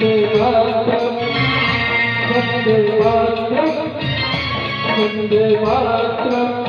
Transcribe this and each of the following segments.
वंदे मातरम, वंदे मातरम, वंदे मातरम।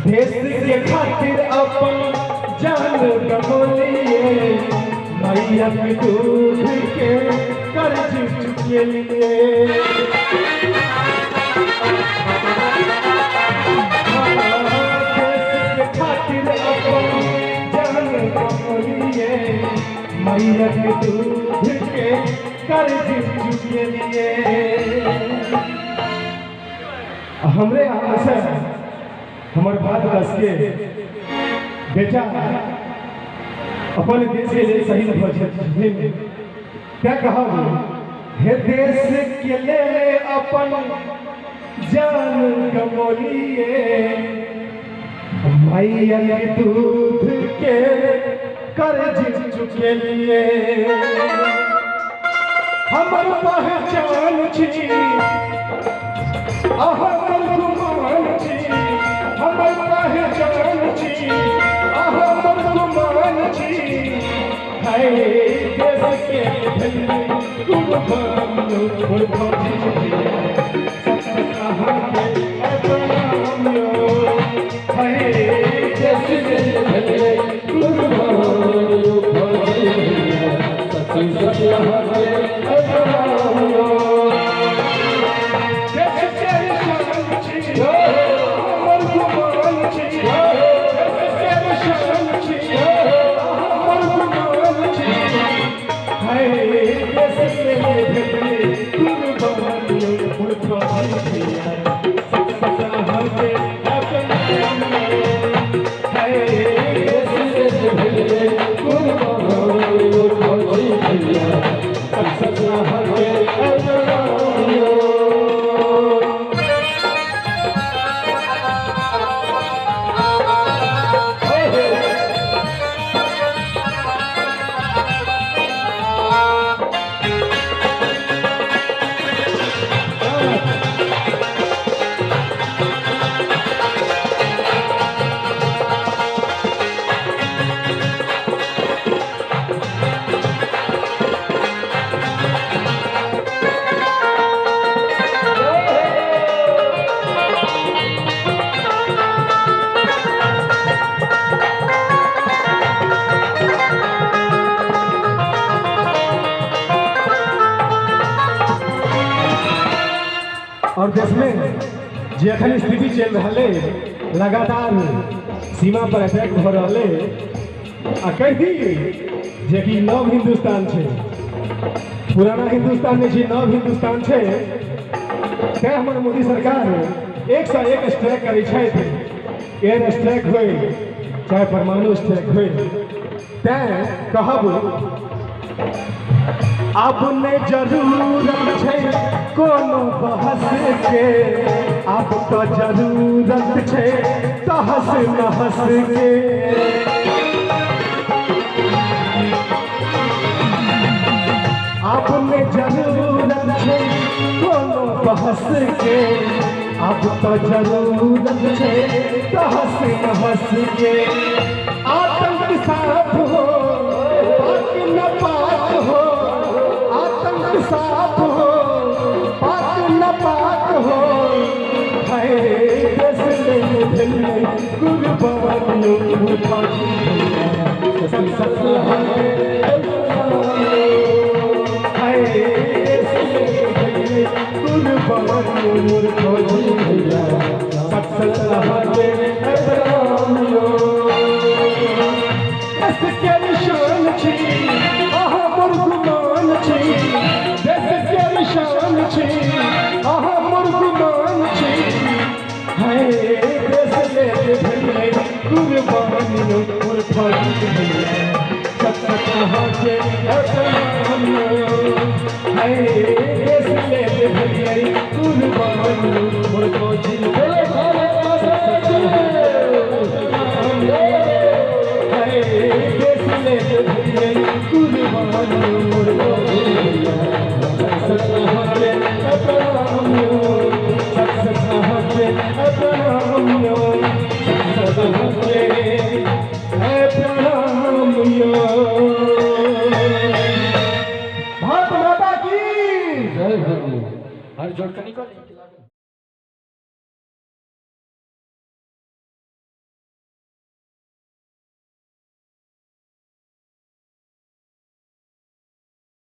देश के खातिर अपन जान गंवलिए, मैया के दूध के कर्ज चुकेलिए। देश के खातिर अपन जान गंवलिए, मैया के दूध के कर्ज चुकेलिए। हमरे आशा हमारे भारतवर्ष के बेटा अपन देश के लिए शहीद भऽ छथिन। क्या कहब हे देश के लिए अपन जान गंवलिए, मैया के दूध के कर्ज चुकेलिए। हमर पहचान छी, हमर गुमान छी, हमर पहचान छी, हमर गुमान छी। हाय देश के भेलै कुर्बान मोर फौजी भैया, सत अहाँके प्रणाम यो। हाय देश के भेलै कुर्बान यो फौजी भैया, सत अहाँके प्रणाम यो। देश के शान छी, हमर गुमान छी, देश के शान छी, हमर गुमान छी। हाय देश के भेलै कुर्बान यो मोर फौजी भैया, सत अहाँके प्रणाम यो। हाय देश के भेलै कुर्बान यो फौजी भैया, सत अहाँके प्रणाम यो। और देश में जे अखन स्थिति चल रहा है, लगातार सीमा पर अटैक हो रहा है, आ कह दी जे कि नव हिंदुस्तान छे, पुराना हिंदुस्तान नहीं छे, नव हिंदुस्तान छे। तैं हमर मोदी सरकार एक से एक स्ट्राइक करै छथि, एयर स्ट्राइक होय चाहे परमाणु स्ट्राइक होय। तैं कहब अब नहीं जरूरत छै कोनो बहस के, अब तो जरूरत छै तहस नहस के। अब नहीं जरूरत छै कोनो बहस के, अब तो जरूरत छै तहस नहस के। आतंक साफ हो पाक न पाक हो, आतंक साफ हो पाक न पाक हो। हाय देश ले भेलै कुर्बान यो मोर फौजी भैया, सत अहाँके प्रणाम यो। हाय देश ले भेलै कुर्बान यो मोर फौजी भैया, सत अहाँके प्रणाम यो। देश के शान छी, अहाँ मोर गुमान छी, देश के शान छी, अहाँ मोर गुमान छी। हाय देश ले भेलै के प्रणाम यो।